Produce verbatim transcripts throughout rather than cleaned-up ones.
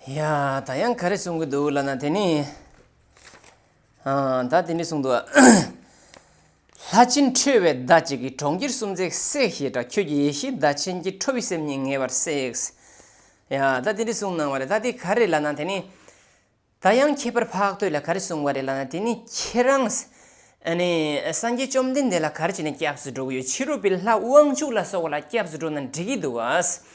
ཡ། ད་ཡང་ག་རེ་གསུང་གི་འདུག་ལབ་ན། དེ་ནི། ཨ། ད་དེ་འདྲ་གསུང་འདུག་ལྷ་ཆེན་ཁྲོས་པའི་མདའ་གཅིག་གིས། གྲོང་ཁྱེར་སུམ་བརྩེགས་བསྲེགས་ཞེས་གྲགས། ཁྱོད་ཀྱི་ཡེ་ཤེས་མདའ་ཆེན་གྱིས། ཁྲོ་བའི་སེམས་ཉིད་ངེས་པར་བསྲེགས། ཡ། ད་དེ་འདྲ་གསུང་གནང་བ་རེད། ད་དེ་ག་རེ་ལབ་ན། དེ་ནི། ད་ཡང་ཁྱད་པར་འཕགས་བསྟོད་ལ་ག་རེ་གསུངས་པ་རེད་ལབ་ན། དེ་ནི་ཁྱེད་རང་། ཨ་ནི་སངས་རྒྱས་བཅོམ་ལྡན་འདས་ལ་ག་རེ་བྱས་ནས་སྐྱབས་སུ་འགྲོ་གི་ཡོད། ཕྱི་རོལ་པའི་ལྷ་དབང་ཕྱུག་ལ་སོགས་པ་ལ་སྐྱབས་སུ་འགྲོ་ན་འགྲིག་གི་འདུག་ག་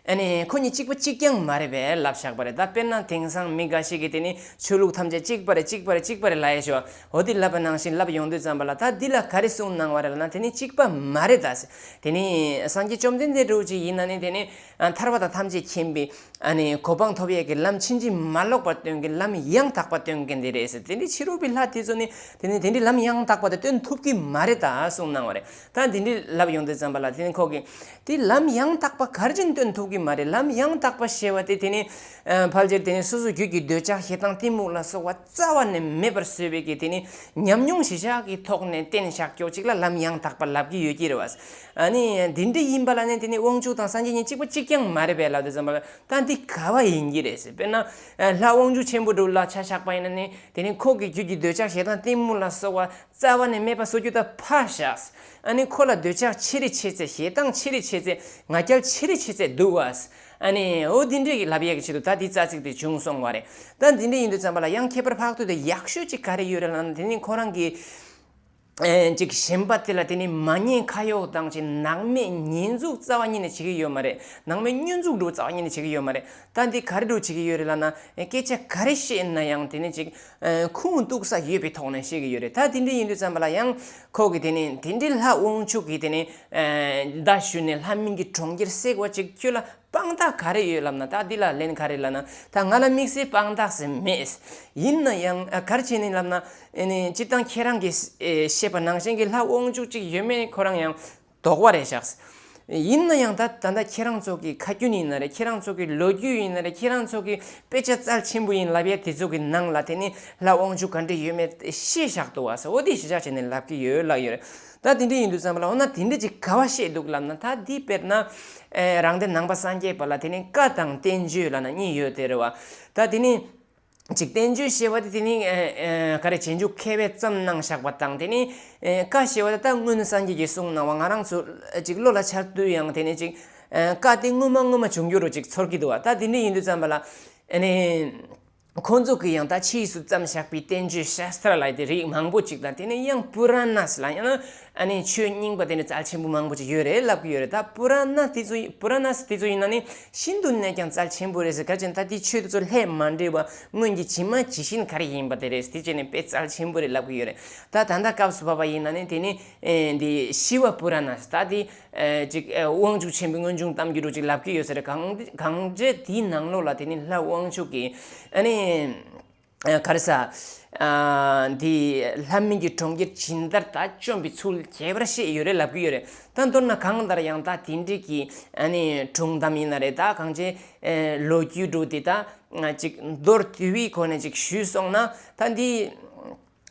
ཨ་ནི་ཁོ་གཉིས་གཅིག་པ་གཅིག་རྐྱང་མ་རེད་པས་ལབ་བཞག་པ་རེད། ད་དཔེར་ན་དེང་སང་མི་འགའ་ཞིག་གིས་དེ་ནི་ཆོས་ལུགས་ཐམས་ཅད་གཅིག་པ་རེད། གཅིག་པ་རེད། གཅིག་པ་རེད་ལབ་ཡ་ཞོ། འོ་དེ་ལབ་པ་ནང་བཞིན་ལབ་ཡོང་དུས་ཙམ་པ་ལ། ད་འདི་ལ་ག་རེ་གསུངས་གནང་བ་རེད་ལབ་ན། དེ་ནི་གཅིག་པ་མ་རེད་ད། དེ་ནི་སངས་རྒྱས་བཅོམ་ལྡན་འདས་འདྲ་བོ་ཅིག་ཡིན་ན་ནི། དེ་ནི་ཐར་པ་དང་ཐམས་ཅད་མཁྱེན་པའི། ཨ་ནི་གོ་འཕང་ཐོབ་ཡས་ཀྱི་ལམ་ཕྱིན་ཅི་མ་ལོག་པ་སྟོན་མཁན། ལམ་ཡང་དག་པ་སྟོན་མཁན་དེ་རེད་ཟེར། དེ་འདྲའི་ཕྱི་རོལ་པའི་ལྷ་དེ་ཚོ་ནི་དེ་ནི་དེ་འདྲའི་ལམ་ཡང་དག་པ་དེ་སྟོན་ཐུབ་ཀྱི་མ་རེད་ད་གསུངས་གནང་བ་རེད། ད་དེ་འདྲའི་ལབ་ཡོང་དུས་ཙམ་པ་ལ། དེ་ནི་ཁོ་གིས་དེ་ལམ་ཡང་དག་པ་ག་རེ་བྱས་ནས་སྟོན་ཐུབ་ཀྱི་མ་རེད། ལམ་ཡང་དག་པ་ཞེས་པ་དེ་དེ་ནི། ཨ། ཕལ་ཆེར་དེ་ནི་སོ་སོ་རྒྱུད་ཀྱི་འདོད་ཆགས་ཞེ་སྡང་གཏི་མུག་ལ་སོགས་པ་རྩ་བ་ནས་མེད་པར་བཟོས་པའི་གི་དེ་ནི་ཉམས་མྱོང་གཞི་བཞག་གི་ཐོག་ནས་བསྟན་བཞག་ཀྱོག་ཅིག་ལ་ལམ་ཡང་དག་པ་ལབ་ཀྱི་ཡོད་ཀྱི་རེད་བ། ཨ་ནི་འདི་འདྲ་ཡིན་པ་ལ་ནི་དེ་ནི་དབང་ཕྱུག་དང་སངས་རྒྱས་གཉིས་གཅིག་པ་གཅིག་རྐྱང་མ་རེད་པས་ལབ་དུས་ཙམ་པ་ལ། ད་འདི་ག་བ་ཡིན་གྱི་རེད་ཟེར། དཔེར་ན། ཨ། ལྷ་དབང་ཕྱུག་ཆེན་པོ་འདྲ་བོ་ལ་ཆ་བཞག་པ་ཡིན་ན་ནི། དེ་ནི་ཁོ་གི་རྒྱུད་ཀྱི་འདོད་ཆགས་ཞེ་སྡང་གཏི་མུག་ལ་སོགས་པ་རྩ་བ་ནས་མེད་པ་བཟོ་རྒྱུ་ད་ཕར་བཞག་ཨ་ནི་ཁོ་ལ་འདོད་ཆགས་ཆེ་རེ་ཆེ་ཚད། ཞེ་སྡང་ཆེ་རེ་ཆེ་ཚད། ང་རྒྱལ་ཆེ་རེ་ཆེ་ཚད་འདུག་བ། ཨ་ནི་འོ་འདི་འདྲས་ཀྱི་ལབ་ཡས་ཀྱི་ཆེད་དུ་ད་འདི་རྩ་ཚིག་དེ་བྱུང་སོང་བ་རེད། ད་འདི་འདྲས་ཡིན་དུས་ཙམ་པ་ལ་ཡང་ཁྱད་པར་འཕགས་བསྟོད་དེ་ཡག་ཤོས་ཅིག་ག་རེ་ཡོད་རེད་ལབ་ན། དེ་ནི་ཁོ་རང་གི། ཨེ། ཅིག་ཞེན་པ་དེ་ལ་དེ་ནི་མ་ཉེས་ཁ་གཡོག་དང་། ཅིག་ནག་མེད་ཉེས་འཛུགས་རྩ་བ་ཉིད་ནས་བྱེད་ཀྱི་ཡོད་མ་རེད། ནག་མེད་བསྙོན་འཛུགས་འདྲ་བོ་རྩ་བ་ཉིད་ནས་བྱེད་ཀྱི་ཡོད་མ་རེད། ད་འདི་ག་རེ་འདྲ་བོ་བྱེད་ཀྱི་ཡོད་རེད་ལབ་ན། ཨེ། སྐད་ཆ་ག་རེ་བཤད་ན་ཡང་དེ་ནི་ཅིག་ཨེ། ཁུངས་གཏུགས་ས་ཡོད་པའི་ཐོག་ནས་བཤད་ཀྱི་ཡོད་རེད། ད་དེ་འདྲ་ཡིན་དུས་ཙམ་པ་ལ་ཡང་ཁོ་གིས་དེ་ནི་དེ་འདྲའི་ལྷ་དབང་ཕྱུག་གིས་དེ་ནི། ཨེ། མདའ་གཞུས་ནས་ལྷ་མིན་གྱི་གྲོང་ཁྱེར་བསྲེགས་པ་ཅིག་ཁྱོད་ལ་དཔང་རྟགས་ག་རེ་ཡོད་ལབ་ན། ད་འདི་ལ་ལན་ག་རེ་ལབ་ན། ད་ང་ལ་དམིགས་བསལ་དཔང་རྟགས་ཟེར་མེད། ཡིན་ན་ཡང་། ཨ། ག་རེ་བྱས་ནས་ལབ་ན། ཨེ་ནི་སྤྱིར་བཏང་ཁྱེད་རང་གིས། ཨེ། བཤད་པ་ནང་བཞིན་གྱི་ལྷ་དབང་ཕྱུག་ཅིག་ཡོད་མེད་ཁོ་རང་ཡང་དོགས་པ་རེད་བཞག་ཡིན་ན་ཡང་ད་ད་ལྟ་ཁྱེད་རང་ཚོ་གི་ཁ་རྒྱུན་ཡིན་ན་རེད། ཁྱེད་རང་ཚོ་གི་ལོ་རྒྱུས་ཡིན་ན་རེད། ཁྱེད་རང་ཚོ་གི་དཔེ་ཆ་རྩལ་ཆེན་པོ་ཡིན་ལབ་ཡས་དེ་ཚོ་གི་ནང་ལ་དེ་ནི་ལྷ་དབང་ཕྱུག་ག་འདྲ་ཡོད་མེད་བཤད་བཞག་འདུག་བ་ཟེར། འོ་དེ་གཞི་བཞག་བྱས་ནས་ལབ་ཀྱི་ཡོད་ལབ་ཡོད་རེད། ད་དེ་འདྲ་ཡིན་དུས་ཙམ་པ་ལ། འོ་ན་དེ་འདྲ་ཅིག་ག་བ་བཤད་འདུག་ལབ་ན། ད་འདི་དཔེར་ན། ཨེ། རང་སྡེ་ནང་པ་སངས་རྒྱས་པ་ལ་དེ་ནི་བཀའ་དང་བསྟན་བཅོས་ལབ་ན་གཉིས་ཡོད་དེ་རེད་བ། ད་དེ་ནི། ཅིག་བསྟན་བཅོས་ཞེས་པ་དེ་དེ་ནི། ཨེ། ཨེ། ག་རེ། རྗེས་འཇུག་མཁས་པས་བརྩམས་གནང་བཞག་པ་དང་། དེ་ནི། ཨེ། བཀའ་ཞེས་པ་དེ་ད་སྔོན་སངས་རྒྱས་ཀྱིས་གསུངས་གནང་བ། ང་རང་ཚོ་ཅིག་བློ་ལ་འཆར་དུས་ཡང་དེ་ནི་ཅིག་ཨེ། བཀའ་དེ་སྔོན་མ་སྔོན་མ་བྱུང་རྒྱུ་རུ་ཅིག་ཚོར་གྱི་འདུག་བ། ད་དེ་འདྲ་ཡིན་དུས་ཙམ་པ་ལ། ཨ་ནི་ཁོང་ཚོ་གིས་ཡང་ད་ཕྱིས་སུ་བརྩམས་བཞག་པའི་བསྟན་བཅོས་ཤཱསྟྲ་ལབ་དེ་རིགས་མང་པོ་ཅིག་དང་། དེ་ནི་ཡང་པུ་ར་ཎ་ལབ་ཡང་ན། ཨ་ནི་ཆོས་རྙིང་པ་དེ་ནི་རྩལ་ཆེན་པོ་མང་པོ་ཅིག་ཡོད་རེད་ལབ་ཀྱི་ཡོད་རེད། ད་པུ་ར་ཎ་དེ་ཚོ་པུ་ར་ཎ་དེ་ཚོ་ཡིན་ན་ནི་ཤིན་ཏུ་ནས་ཀྱང་རྩལ་ཆེན་པོ་རེད་ཟེར། ག་རེ་བྱས་ན་ད་དེ་ཆོས་དེ་ཚོ་ལྷད་མ་འདྲེས་པ་སྔོན་གྱི་ཇི་མ་ཇི་བཞིན་ག་རེ་ཡིན་པ་དེ་རེད། དེ་བྱས་ནས་དཔེ་རྩལ་ཆེན་པོ་རེད་ལབ་ཀྱི་ཡོད་རེད། ད་ད་ལྟ་སྐབས་སུ་བབས་པ་ཡིན་ན་ནི་དེ་ནི། ཨེ། འདི་ཤི་བ་པུ་ར་ཎ་ད་དེ། ཨེ། ཅིག་ཨེ། དབང་ཕྱུག་ཆེན་པོའི་སྔོན་བྱུང་གཏམ་རྒྱུད་འདྲ་བོ་ཅིག་ལབ་ཀྱི་ཡོད་ས་རེད། གང་གང་ཅི་དེའི་ནང་ལོགས་ལ་དེ་ནི་ལྷ་དབང་ཕྱུག་གིས། ཨ་ནི། ཨ། ག་རེ་ཟ། ཨ། འདི་ལྷ་མིན་གྱི་གྲོང་ཁྱེར་ཇི་ལྟར་ད་བཅོམ་པའི་ཚུལ་ཁྱད་པར་བཤད་ཡོད་རེད་ལབ་ཀྱི་ཡོད་རེད། ད་མདོར་ན་གང་ལྟར་ཡང་ད་དེ་འདྲའི་གི། ཨ་ནི་སྒྲུང་གཏམ་ཡིན་ན་རེད། ད་གང་ཅི། ཨེ། ལོ་རྒྱུས་འདྲ་བོ་དེ་ད་ཅིག་མདོར་བསྡུས་པའི་སྒོ་ནས་ཅིག་ཞུས་སོང་ན། ད་འདི་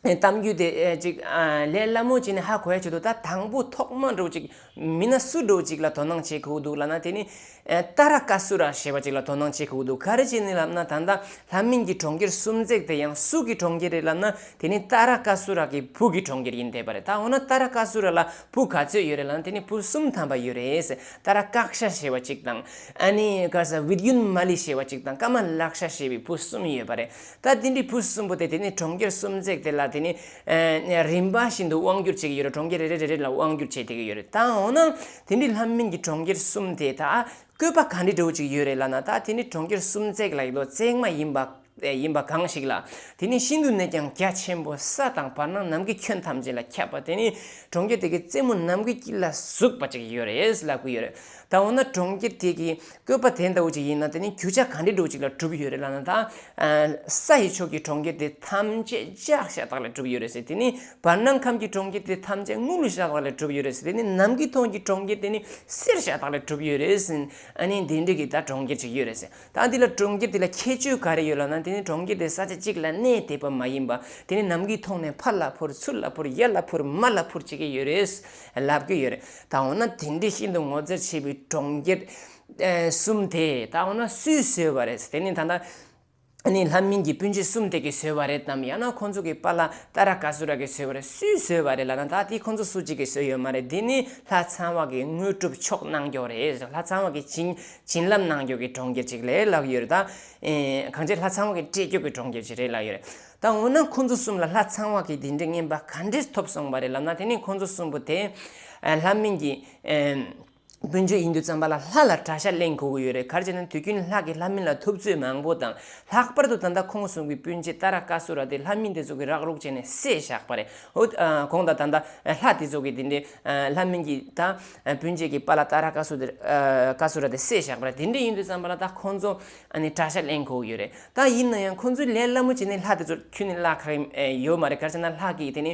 གཏམ་རྒྱུད་དེ། ཨེ། ཅིག་ཨ། ལས་སླ་མོ་བྱས་ནས་ཧ་གོ་ཡ་ཆེད་དུ། ད་དང་པོ་ཐོག་མ་འདྲ་བོ་ཅིག་མི་སྣ་སུ་འདྲ་བོ་ཅིག་ལ་དོ་སྣང་བྱེད་དགོས་འདུག་ལབ་ན། དེ་ནི། ཨེ། ཏཱ་ར་ཀ་སུ་ར་ཞེས་པ་ཅིག་ལ་དོ་སྣང་བྱེད་དགོས་འདུག་ག་རེ་བྱས་ནས་ལབ་ན། ད་ལྟ་ལྷ་མིན་གྱི་གྲོང་ཁྱེར་སུམ་བརྩེགས་དེ་ཡང་སུ་གི་གྲོང་ཁྱེར་རེད་ལབ་ན། དེ་ནི་ཏཱ་ར་ཀ་སུ་ར་གི་བུ་གི་གྲོང་ཁྱེར་ཡིན་བསྡད་པ་རེད། ད་འོ་ན་ཏཱ་ར་ཀ་སུ་ར་ལ་བུ་ག་ཚོད་ཡོད་རེད་ལབ་ན། དེ་ནི་བུ་གསུམ་ཐམ་པ་ཡོད་རེད། ཏཱ་ར་ཀ་ཤ་ཞེས་པ་ཅིག་དང་། ཨ་ནི་ག་རེ་ཟ། བི་དུ་མ་ལི་ཞེས་པ་ཅིག་དང་། ཀ་མ་ལག་ཤ་ཞེས་པའི་བུ་གསུམ་ཡོད་པ་རེད། ད་དེ་འདྲའི་བུ་གསུམ་པོ་དེ་དེ་ནི་གྲོང་ཁྱེར་སུམ་བརྩེགས་དེ་ལ་དེ་ནི། ཨེ། རིམ་པ་བཞིན་དུ་དབང་བསྒྱུར་བྱེད་ཀྱི་ཡོད་རེད། གྲོང་ཁྱེར་རེ་རེ་རེ་རེ་ལ་དབང་བསྒྱུར་བྱེད་བསྡད་ཀྱི་ཡོད་རེད། ད་འོ་ན་དེ་འདྲའི་ལྷ་མིན་གྱི་གྲོང་ཁྱེར་གསུམ་དེ་ད་བཀོད་པ་ག་འདྲ་འདྲ་བོ་ཅིག་ཡོད་རེད་ལབ་ན། ད་དེ་ནི་གྲོང་ཁྱེར་སུམ་བརྩེགས་ལ་ཡོད་དོ་བརྩེགས་མ་ཡིན་པ། ཨེ། ཡིན་པ་གང་ཞིག་ལ། དེ་ནི་ཤིན་ཏུ་ནས་ཀྱང་རྒྱ་ཆེན་པོ། ས་དང་བར་སྣང་ནམ་མཁའི་ཁྱོན་ཐམས་ཅད་ལ་ཁྱབ་པ། དེ་ནི་གྲོང་ཁྱེར་དེ་གི་རྩེ་མོ་ནམ་མཁའི་དཀྱིལ་ལ་ཟུག་པ་ཅིག་ཡོད་རེད་ལབ་ཀྱི་ཡོད་རེད། ད་འོ་ན་གྲོང་ཁྱེར་དེ་གི་བཀོད་པ་དེ་འདྲ་བོ་ཅིག་ཡིན་ན། དེ་ནི་རྒྱུ་ཆ་ག་འདྲ་འདྲ་བོ་ཅིག་ལ་གྲུབ་ཡོད་རེད་ལབ་ན། ད་ས་ཡི་ཕྱོགས་ཀྱི་གྲོང་ཁྱེར་དེ་ཐམས་ཅད་ལྕགས་ཤ་སྟག་ལས་གྲུབ་ཡོད་རེད་ཟེར། དེ་ནི་བར་སྣང་ཁམས་ཀྱི་གྲོང་ཁྱེར་དེ་ཐམས་ཅད་དངུལ་ཤ་སྟག་ལས་གྲུབ་ཡོད་རེད་ཟེར། དེ་ནི་ནམ་མཁའི་མཐོངས་ཀྱི་གྲོང་ཁྱེར་དེ་ནི་གསེར་ཤ་སྟག་ལས་གྲུབ་ཡོད་རེད་ཟེར། ཨ་ནི་དེ་འདྲ་གི་ད་གྲོང་ཁྱེར་ཅིག་ཡོད་རེད་ཟེར། ད་འདི་ལ་གྲོང་ཁྱེར་དེ་ལ་ཁྱད་ཆོས་ག་རེ་ཡོད་ལབ་ན། དེ་ནི་གྲོང་ཁྱེར་དེ་ས་ཆ་གཅིག་ལ་གནས་བསྡད་པ་མ་ཡིན་པ། དེ་ནི་ནམ་མཁའི་ཐོག་ནས་ཕར་ལ་འཕུར་ཚུར་ལ་འཕུར་ཡར་ལ་འཕུར་མར་ལ་འཕུར་བྱེད་ཀྱི་ཡོད་རེད་ལབ་ཀྱི་ཡོད་རེད། ད་འོ་ན་དེ་འདྲའི་ཤིན་ཏུ་ངོ་མཚར་ཆེ་བའི་གྲོང་ཁྱེར་ཨེ་གསུམ་དེ་ད་འོ་ན་སུས་བཟོས་པ་རེད། དེ་ནི་ད་ལྟ་ཨ་ནི་ལྷ་མིན་གྱི་སྤུན་མཆེད་གསུམ་དེ་གིས་བཟོས་པ་རེད་དམ། ཡང་ན་ཁོང་ཚོ་གི་པཱ་ལགས་ཏཱ་ར་ཀ་སུ་ར་གིས་བཟོས་པ་རེད། སུས་བཟོས་པ་རེད་ལབ་ན། ད་དེ་ཁོང་ཚོ་སུ་གཅིག་གིས་བཟོས་ཡོད་མ་རེད། དེ་ནི་ལྷ་ཚངས་པ་གིས་དངོས་གྲུབ་མཆོག་གནང་རྒྱུ་རེད། ལྷ་ཚངས་པ་གིས་བྱིན་བྱིན་རླབས་གནང་རྒྱུ་གི་གྲོང་ཁྱེར་ཅིག་ལས་ལབ་ཡོད་རེད། ད་ཨེ་གང་ཅི་ལྷ་ཚངས་པ་གིས་སྤྲད་རྒྱུ་གི་གྲོང་ཁྱེར་ཅིག་རེད་ལབ་ཡོད་རེད། ད་འོ་ན་ཁོང་ཚོ་གསུམ་ལ་ལྷ་ཚངས་པ་གིས་དེ་འདྲའི་རྔན་པ་ག་འདྲས་ཐོབ་སོང་བ་རེད་ལབ་ན། དེ་ནི་ཁོང་ཚོ་གསུམ་པོ་དེ་ཨེ་ལྷ་མིན་གྱི་ཨེ་སྤུན་མཆེད་ཡིན་དུས་ཙམ་པ་ལ་ལྷ་ལ་གྲྭ་ཤག་ལེན་དགོས་ཀྱི་ཡོད་རེད། ག་རེ་བྱས་ན་དུས་རྒྱུན་ལྷ་གིས་ལྷ་མིན་ལ་ཐུབ་ཚོད་མང་པོ་དང་། ལྷག་པར་དུ་ད་ལྟ་ཁོང་གསུམ་གྱི་སྤུན་མཆེད་ཏཱ་ར་ཀ་སུ་ར་དེ་ལྷ་མིན་དེ་ཚོ་གིས་རག་རོགས་བྱས་ནས་བསད་བཞག་པ་རེད། འོ་ཨ་གོང་དང་ད་ལྟ་ལྷ་དེ་ཚོ་གིས་དེ་འདྲའི་ཨ་ལྷ་མིན་གྱི་ད་སྤུན་མཆེད་ཀྱི་པཱ་ལགས་ཏཱ་ར་ཀ་སུ་དེ་ཨ་ཀ་སུ་ར་དེ་བསད་བཞག་པ་རེད། དེ་འདྲ་ཡིན་དུས་ཙམ་པ་ལ་ད་ཁོང་ཚོ་ཨ་ནི་གྲྭ་ཤག་ལེན་དགོས་ཀྱི་ཡོད་རེད། ད་ཡིན་ན་ཡང་ཁོང་ཚོའི་ལས་སླ་མོ་བྱས་ནས་ལྷ་དེ་ཚོ་ཁྱོན་ནས་བརླག་གི་ཡོད་མ་རེད། ག་རེ་བྱས་ན་ལྷ་གིས་དེ་ནི་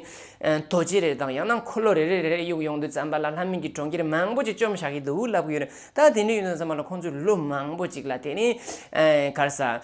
རྡོ་རྗེ་རེ་དང་ཡང་ན་འཁོར་ལོ་རེ་རེ་རེ་རེ་གཡུག་ཡོང་དུས་ཙམ་པ་ལ་ལྷ་མིན་གྱི་གྲོང་ཁྱེར་མང་པོ་ཅིག་བཅོམ་བཞག་གི་འདུག་ལབ་ཀྱི་ཡོད་རེད། ད་དེ་འདྲ་ཡིན་དུས་ཙམ་པ་ལ་ཁོང་ཚོས་ལོ་མང་པོ་ཅིག་ལ་དེ་ནི་ག་རེ་ཟ།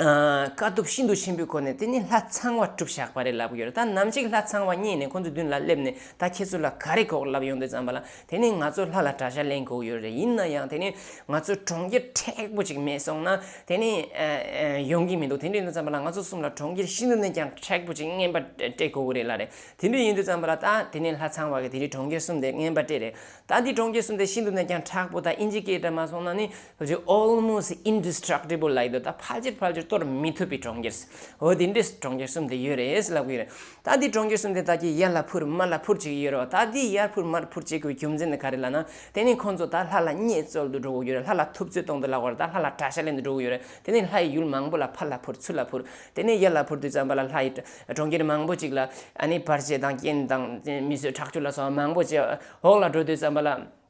དཀའ་སྡུག་ཤིན་ཏུ་ཆེན་པོའི་སྒོ་ནས་དེ་ནི་ལྷ་ཚངས་པ་བསྒྲུབས་བཞག་པ་རེད་ལབ་ཀྱི་ཡོད་རེད། ད་ནམ་ཞིག་ལྷ་ཚངས་པ་རྙེད་ནས་ཁོང་ཚོའི་མདུན་ལ་སླེབས་ནས་ད་ཁྱེད་ཚོ་ལ་ག་རེ་དགོས་ལབ་ཡོང་དུས་ཙམ་པ་ལ། དེ་ནི་ང་ཚོ་ལྷ་ལ་གྲྭ་ཤག་ལེན་དགོས་ཡོད་རེད། ཡིན་ན་ཡང་དེ་ནི་ང་ཚོ་གྲོང་ཁྱེར་མཁྲེགས་པོ་ཅིག་མེད་སོང་ན་དེ་ནི་ཨ་ཨ་ཡོང་གི་མི་འདུག་དེ་འདྲ་ཡིན་དུས་ཙམ་པ་ལ་ང་ཚོ་གསུམ་ལ་གྲོང་ཁྱེར་ཤིན་ཏུ་ནས་ཀྱང་མཁྲེགས་པོ་ཅིག་རྔན་པ་སྤྲད་དགོས་ཀྱི་རེད་ལབ་རེད། དེ་འདྲ་ཡིན་དུས་ཙམ་པ་ལ་ད་དེ་ནི་ལྷ་ཚངས་པ་གིས་དེ་ནི་གྲོང་ཁྱེར་གསུམ་དེ་རྔན་པ་སྤྲད་རེད། ད་འདི་གྲོང་ཁྱེར་གསུམ་དེ་ཤིན་ཏུ་ནས་ཀྱང་མཁྲེགས་པོ་དང་ཨིན་ཇི་སྐད་འདྲ་མ་སོང་ན་ནི་ལོ་རྒྱུས་almost indestructible ལབ་ཡོད་དོ། ད་ཕལ་ཆེར་ཕལ་ཆེར་གཏོར་མི་ཐུབ་པའི་གྲོང་ཁྱེར། འོ་དེ་འདྲའི་གྲོང་ཁྱེར་གསུམ་དེ་ཡོད་རེད་ལབ་ཀྱི་ཡོད་རེད། ད་འདི་གྲོང་ཁྱེར་གསུམ་དེ་ད་ཀྱི་ཡར་ལ་འཕུར་མར་ལ་འཕུར་བྱེད་ཀྱི་ཡོད་རེད་བ། ད་འདི་ཡར་འཕུར་མར་འཕུར་བྱེད་དགོས་རྒྱུ་མཚན་དེ་ག་རེ་ལབ་ན། དེ་ནི་ཁོང་ཚོ་ད་ལྷ་ལ་བརྙས་བཅོལ་དུ་འགྲོ་གི་ཡོད་རེད། ལྷ་ལ་ཐུབ་ཚོད་གཏོང་དུ་ལབ་དགོས་རེད། ད་ལྷ་ལ་གྲྭ་ཤག་ལེན་དུ་འགྲོ་གི་ཡོད་རེད། དེ་ནི་ལྷ་ཡི་ཡུལ་མང་པོ་ལ་ཕར་ལ་འཕུར་ཚུར་ལ་འཕུར། དེ་ནི་ཡར་ལ་འཕུར་དུས་ཙམ་པ་ལ་ལྷ་ཡི་གྲོང་ཁྱེར་མང་པོ་ཅིག་ལ་ཨ་ནི་བར་ཆད་དང་རྐྱེན་དང་མི་གསོད་ཁྲག་སྦྱོར་ལ་སོགས་པ་མང་པོ་ཅིག་འོག་ལ་འགྲོ་དུས་ཙམ་པ་ལ།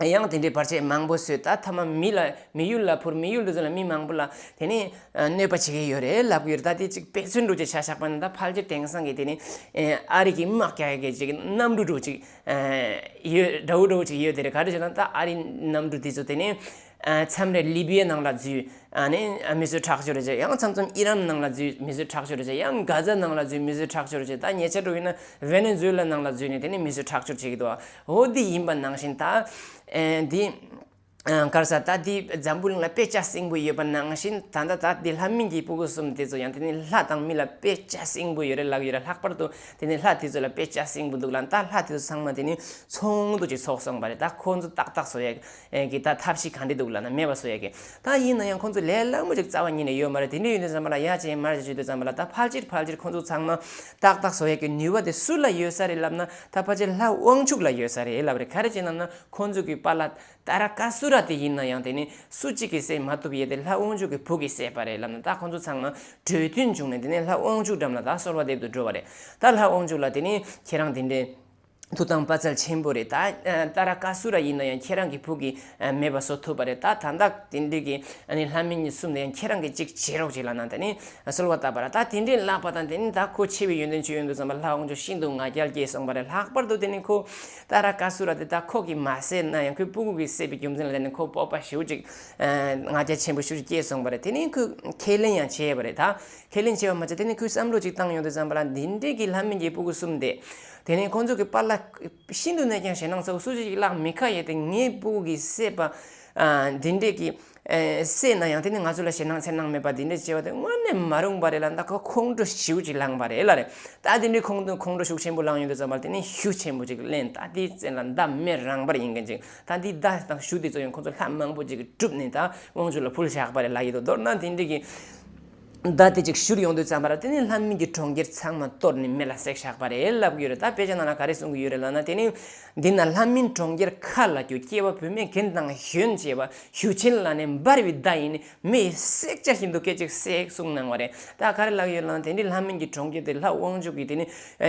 ཡང་དེ་འདྲའི་བར་ཆད་མང་པོ་བཟོས། ད་ཐ་མ་མི་ལ་མི་ཡུལ་ལ་འཕུར། མི་ཡུལ་དུ་ཚོ་ལ་མི་མང་པོ་ལ་དེ་ནི་གནོད་པ་བྱེད་ཀྱི་ཡོད་རེད་ལབ་ཀྱི་ཡོད་རེད། ད་དེ་ཅིག་དཔེ་མཚོན་འདྲ་ཅིག་ཆ་བཞག་པ་ན། ད་ཕལ་ཆེར་དེང་སང་གི་དེ་ནི་ཨ་རི་གི་དམག་རྒྱག་ཡ་གི་ཅིག་གནམ་གྲུ་འདྲ་ཅིག་ཡོད། འདྲ་བོ་འདྲ་བོ་ཅིག་ཡོད་དེ་རེད། ག་རེ་བྱས་ན་ད་ཨ་རི་གནམ་གྲུ་དེ་ཚོ་དེ་ནི་མཚམས་རེ་ལི་བི་ཡའི་ནང་ལ་འཛུལ། ཨ་ནི་མི་གསོད་ཁྲག་སྦྱོར་བྱས། ཡང་མཚམས་མཚམས་ཨི་རན་ནང་ལ་འཛུལ། མི་གསོད་ཁྲག་སྦྱོར་བྱས། ཡང་གྷ་ཛ་ནང་ལ་འཛུལ། མི་གསོད་ཁྲག་སྦྱོར་བྱས། ད་ཉེ་ཆར་འདྲ་ཡིན་ན་ཝེ་ནེ་ཛུ་ཝེ་ལ་ནང་ལ་འཛུལ་ནས་དེ་ནི་མི་གསོད་ཁྲག་སྦྱོར་བྱེད་ཀྱི་འདུག་འོ་འདི་ཡིན་པ་ནང་བཞིན་ད་ཨེ་འདི་ཨ་ག་རེ་ཟ། ད་འདི་འཛམ་བུ་གླིང་ལ་དཔེ་ཆ་སྲིན་པོ་ཡོད་པ་ནང་བཞིན་ད་ལྟ་ད་འདི་ལྷ་མིན་གྱི་སྤུ་གུ་གསུམ་དེ་ཚོ་ཡང་དེ་ནི་ལྷ་དང་མི་ལ་དཔེ་ཆ་སྲིན་པོ་ཡོད་རེད་ལབ་ཡོད་རེད། ལྷག་པར་དུ་དེ་ནི་ལྷ་དེ་ཚོ་ལ་དཔེ་ཆ་སྲིན་པོ་འདུག་ལབ། ད་ལྷ་དེ་ཚོ་ཚང་མ་དེ་ནི་ཚོགས་འདུ་ཅིག་ཚོགས་སོང་བ་རེད། ད་ཁོང་ཚོ་ཏག་ཏག་བཟོ་ཡ་གི་ད་ཐབས་ཤེས་ག་འདྲ་འདུག་ལབ་ན་མེད་པ་བཟོ་ཡ་གི། ད་ཡིན་ན་ཡང་ཁོང་ཚོ་ལས་སླ་མོ་ཅིག་རྩ་བ་ཉིད་ནས་ཡོད་མ་རེད། དེ་འདྲ་ཡིན་དུས་ཙམ་པ་ལ་ཡ་བྱས་མར་བྱས་བྱེད་དུས་ཙམ་པ་ལ་ད་ཕལ་ཆེར་ཕལ་ཆེར་ཁོང་ཚོ་ཚང་མ་ཏག་ཏག་བཟོ་ཡ་གི་ནུས་པ་དེ་སུ་ལ་ཡོད་ས་རེད་ལབ་ན། ད་ཕལ་ཆེར་ལྷ་དབང་ཕྱུག་ལ་ཡོད་ས་རེད་ལབ་རེད། ག་རེ་བྱས་ན་ན་ཁོང་ཚོ་གི་པཱ་ལགས་ཏཱ་ར་ཀ་སུ་ར་དེ་ཡིན་ན་ཡང་དེ་ནི་སུ་གཅིག་གིས་བསད་མ་ཐུབ་ཡས་དེ་ལྷ་དབང་ཕྱུག་གི་བུ་གིས་བསད་པ་རེད་ལབ་ན། ད་ཁོང་ཚོ་ཚང་མ་གྲོས་མཐུན་བྱུང་ནས་དེ་ནི་ལྷ་དབང་ཕྱུག་འགྲམ་ལ་ད་གསོལ་བ་འདེབས་དུ་འགྲོ་བ་རེད། ད་ལྷ་དབང་ཕྱུག་ལ་དེ་ནི་ཁྱེད་རང་དེ་འདྲའི་ཐུགས་དམ་བ་ཚལ་ཆེན་པོ་རེད། ད་ཏཱ་ར་ཀ་སུ་ར་ཡིན་ན་ཡང་ཁྱེད་རང་གི་བུ་གིས་མེད་པ་བཟོ་ཐུབ་པ་རེད། ད་ད་ལྟ་དེ་འདྲའི་གི་ཨ་ནི་ལྷ་མིན་གསུམ་དེ་ཡང་ཁྱེད་རང་གིས་གཅིག་བྱེད་རོགས་བྱེད་ལབ་ན་དེ་ནི་གསོལ་བ་བཏབ་པ་རེད། ད་དེ་འདྲའི་ལབ་པ་དང་དེ་ནི་ད་ཁོ་ཆེ་བའི་ཡོན་ཏན་ཅིག་ཡོད་དུས་ཙམ་པ་ལྷ་དབང་ཕྱུག་ཤིན་ཏུ་ང་རྒྱལ་སྐྱེས་སོང་བ་རེད། ལྷག་པར་དུ་དེ་ནི་ཁོ་ཏཱ་ར་ཀ་སུ་ར་དེ་ད་ཁོ་གིས་མ་བསད་ན་ཡང་ཁོའི་སྤུ་གུ་གིས་བསད་པའི་རྒྱུ་མཚན་ལ་དེ་ནི་ཁོ་སྤོབས་པ་ཞེ་པོ་ཅིག་ང་རྒྱལ་ཆེན་པོ་ཞེ་པོ་ཅིག་སྐྱེས་སོང་བ་རེད། དེ་ནི་ཁོས་ཁས་ལེན་ཡང་བྱས་པ་རེད། ད་ཁས་ལེན་བྱས་པ་མ་ཚད་དེ་ནི་ཁོས་བསམ་བློ་ཅིག་བཏང་ཡོང་དུས་ཙམ་པ་ལ་འདི་འདྲའི་གི་ལྷ་མིན་གྱི་སྤུ་གུ་གསུམ་དེ། དེ་ནས་ཁོང་ཚོ་གི་པཱ་ལགས་ཤིན་ཏུ་ནས་ཀྱང་ཞེད་སྣང་ཚ་བོ། སུ་ཞིག་གི་ལག་མི་ཁ་ཡས་ཏེ་ངའི་སྤུ་གུ་གིས་བསད་པ་ཨ་འདི་འདྲས་ཀྱི་ཨེ་བསད་ན་ཡང་དེ་ནི་ང་ཚོ་ལ་ཞེད་སྣང་འཚེར་སྣང་མེད་པ་འདི་འདྲས་བྱས་པ་དེ་དངོས་གནས་མ་རུང་བ་རེད་ལ། ད་ཁོ་ཁོང་ཁྲོ་ཞེ་པོ་ཅིག་ལངས་པ་རེད་ལ་རེད། ད་དེ་འདྲས་ཁོང་ཁོང་ཁྲོ་ཤུགས་ཆེན་པོ་ལངས་ཡོང་དུས་ཙམ་པར་དེ་ནི་གཞུ་ཆེན་པོ་ཅིག་ལེན། ད་དེའི་རྩེ་ལ་མདའ་མེ་རང་འབར་ཡིན་མཁན་ཅིག་ད་དེ་མདའ་དང་གཞུ་དེ་ཚོ་ཡང་ཁོང་ཚོ་ལྷ་མང་པོ་ཅིག་གིས་གྲུབ་ནས་ད་དབང་ཕྱུག་ལ་ཕུལ་བཞག་པ་རེད་ལ་ཡིན་དོ། མདོར་ན་དེ་འདྲས་ཀྱི། མདའ་དེ་ཅིག་གཞུར་ཡོང་དུས་ཙམ་པར་དེ་ནི་ལྷ་མིན་གྱི་གྲོང་ཁྱེར་ཚང་མ་གཏོར་ནས་མེ་ལ་བསྲེགས་བཞག་པ་རེད་ལབ་ཀྱི་ཡོད་རེད། ད་དཔེ་ཆ་ནང་ལ་ག་རེ་གསུང་གི་ཡོད་རེད་ལབ་ན། དེ་ནི་འདི་ན་ལྷ་མིན་གྲོང་ཁྱེར་ཁ་ལ་རྒྱུ། སྐྱེ་བ་བུད་མེད་རྒན་དང་གཞོན་བྱེད་པ། གཞུ་ཆེན་ལ་ནི་འབར་བའི་མདའ་ཡིས་ནི། མེ་ཡིས་བསྲེག་བྱ་བཞིན་དུ་སྐད་ཅིག་བསྲེག་གསུངས་གནང་བ་རེད། ད་ག་རེ་ལབ་ཀྱི་ཡོད་ལབ་ན། དེ་འདྲའི་ལྷ་མིན་གྱི་གྲོང་ཁྱེར་དེ་ལྷ་དབང་ཕྱུག་གིས་དེ་ནི་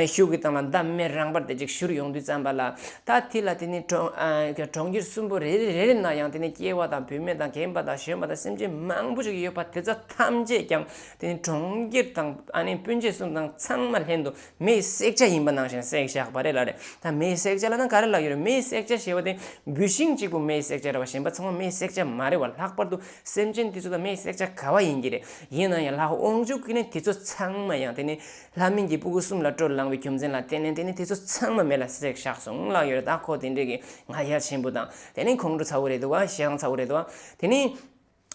གཞུ་གི་སྟེང་ལ་མདའ་མེ་རང་འབར་དེ་ཅིག་གཞུར་ཡོང་དུས་ཙམ་པ་ལ། ད་དེ་ལ་དེ་ནི་གྲོང་ཨ་གྲོང་ཁྱེར་གསུམ་པོ་རེ་རེ་རེ་རེ་ན་ཡང་དེ་ནི་སྐྱེ་བ་དང་བུད་མེད་དང་རྒན་པ་དང་གཞོན་པ་དང་སེམས་ཅན་མང་པོ་ཞིག་ཡོད་པ་དེ་ཚོ་ཐམས་ཅད་ཀྱང་ དེ་ནི་གྲོང་ཁྱེར་དང་ཨ་ནི་སྤུན་མཆེད་གསུམ་དང་ཚང་མ་ལྷན་དུ་མེ་ཡི་བསྲེག་བྱ་ཡིན་པ་ནང་བཞིན་བསྲེགས་བཞག་པ་རེད་ལབ་རེད། ད་མེ་ཡི་བསྲེག་བྱ་ལབ་ན་ག་རེ་ལབ་ཡོད་རེད། མེ་ཡི་བསྲེག་བྱ་ཞེས་པ་དེ་འབུད་ཤིང་གཅིག་པུ་མེ་ཡི་བསྲེག་བྱ་རེད་བ། གཞན་པ་ཚང་མ་མེ་ཡི་བསྲེག་བྱ་མ་རེད་བ། ལྷག་པར་དུ་སེམས་ཅན་དེ་ཚོ་ད་མེ་ཡི་བསྲེག་བྱ་ག་བ་ཡིན་གྱི་རེད། ཡིན་ན་ཡང་ལྷ་དབང་ཕྱུག་གིས་ནི་དེ་ཚོ་ཚང་མ་ཡང་དེ་ནི་ལྷ་མིན་གྱི་སྤུ་གུ་གསུམ་ལ་སྤྲོ་ལངས་པའི་རྒྱུ་མཚན་ལ་བརྟེན་ནས་དེ་ནི་དེ་ཚོ་ཚང་མ་མེ་ལ་བསྲེགས་བཞག་སོང་ལབ་ཡོད་རེད། ད་ཁོ་དེ་འདྲས་ཀྱི་ང་རྒྱལ་ཆེན་པོ་དང་དེ་ནི་ཁོང་ཁྲོ་ཚ་བོ་རེད་འདུག་བ། ཞེ་སྡང་ཚ་བོ་རེད་འདུག་བ། དེ་ནི།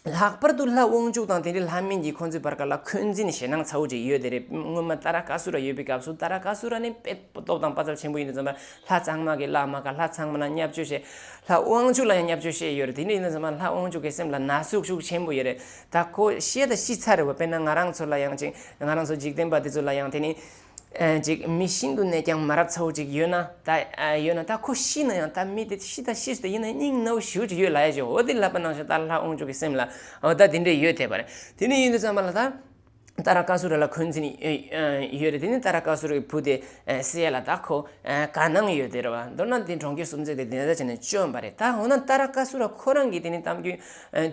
ལྷག་པར་དུ་ལྷ་དབང་ཕྱུག་དང་དེ་འདྲའི་ལྷ་མིན་གྱི་ཁོང་ཚོའི་བར་སྐབས་ལ་འཁོན་འཛིན་ཞེ་སྡང་ཚ་བོ་ཅིག་ཡོད་དེ་རེད། སྔོན་མ་ཏཱ་ར་ཀ་སུ་ར་ཡོད་པའི་སྐབས་སུ་ཏཱ་ར་ཀ་སུ་ར་ནི་དཔེ་སྟོབས་དང་དཔའ་རྩལ་ཆེན་པོ་ཡིན་དུས་ཙམ་པ་ལྷ་ཚང་མ་གི་བླ་མ་ག་ལྷ་ཚང་མ་ལ་བརྙས་བཅོས་བྱས། ལྷ་དབང་ཕྱུག་ལ་ཡང་བརྙས་བཅོས་བྱས་ཡོད་རེད། དེ་འདྲ་ཡིན་དུས་ཙམ་པ་ལྷ་དབང་ཕྱུག་གི་སེམས་ལ་ན་ཟུག་ཤུགས་ཆེན་པོ་ཡོད་རེད། ད་ཁོ་ཤི་ད་ཤི་ཚར་རེད་བ། དཔེར་ན་ང་རང་ཚོ་ལ་ཡང་ཅིག་ང་རང་ཚོ་འཇིག་རྟེན་པ་དེ་ཚོ་ལ་ཡང་དེ་ནི། ཨ་ཅིག་མི་ཤིན་ཏུ་ནས་ཀྱང་མ་རབས་ཚ་བོ་ཅིག་ཡོད་ན་ད། ཨ་ཡོད་ན་ད་ཁོ་ཤི་ན་ཡང་ད་མི་དེ་ཤི་ད་ཤི་སོང་ད་ཡིན་ན་སྙིང་ནག་ཞེ་པོ་ཅིག་ཡོད་ལབ་ཡ་ཅིག་འོ་དེ་ལབ་པ་ནང་བཞིན་ད་ལྷ་དབང་ཕྱུག་གི་སེམས་ལ་འོ་ད་དེ་འདྲས་ཡོད་དེ་བ་རེད། དེ་ནས་ཡིན་དུས་ཙམ་པ་ལ་ད་ཏཱ་ར་ཀ་སུ་ར་ལ་འཁོན་འཛིན་ཡོད་རེད། དེ་ནས་ཏཱ་ར་ཀ་སུ་ར་གི་བུ་དེ་བསད་ལ་ད་ཁོ་དགའ་སྣང་ཡོད་དེ་རེད་བ། མདོར་ན་དེ་གྲོང་ཁྱེར་སུམ་བརྩེགས་དེ་དེ་འདྲ་བྱས་ནས་བཅོམ་པ་རེད། ད་འོ་ན་ཏཱ་ར་ཀ་སུ་ར་ཁོ་རང་གིས་དེ་ནས་གཏམ་རྒྱུད་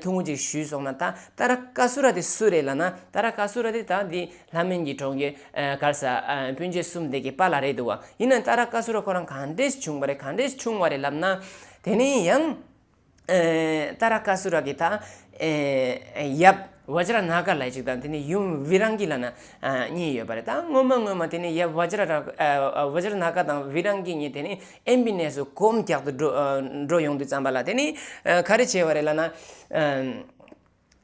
ཐུང་ངུ་ཅིག་ཞུས་སོང་ན། ད་ཏཱ་ར་ཀ་སུ་ར་དེ་སུ་རེད་ལབ་ན། ཏཱ་ར་ཀ་སུ་ར་དེ་ད་དེ་ལྷ་མིན་གྱི་གྲོང་ཁྱེར་ཨ་ག་རེ་ཟེར་ཨ་སྤུན་མཆེད་གསུམ་དེ་གི་པཱ་ལགས་རེད་འདུག་བ། ཡིན་ནའང་ཏཱ་ར་ཀ་སུ་ར་ཁོ་རང་ག་འདྲས་བྱུང་བ་རེད། ག་འདྲས་བྱུང་བ་རེད་ལབ་ན། དེ་ནས་ཡང་ཨ་ཏཱ་ར་ཀ་སུ་ར་གི་ད་ཨ་ཡབ་བཛྲ་ནཱ་ག་ལབ་ཅིག་དང་དེ་ནས་ཡུམ་བི་རང་གི་ལབ་ན་ཨ་གཉིས་ཡོད་པ་རེད། ད་སྔོན་མ་སྔོན་མ་དེ་ནས་ཡབ་བཛྲ་ར་ཨ་བཛྲ་ནཱ་ག་དང་བི་རང་གི་གཉིས་དེ་ནས་ཨེམ་བི་གནས་སུ་གོམ་རྒྱག་ཏུ་འགྲོ་ཨ་འགྲོ་ཡོང་དུས་ཙམ་པ་ལ། དེ་ནས་ཨ་ག་རེ་བྱས་པ་རེད་ལབ་ན། ཨ།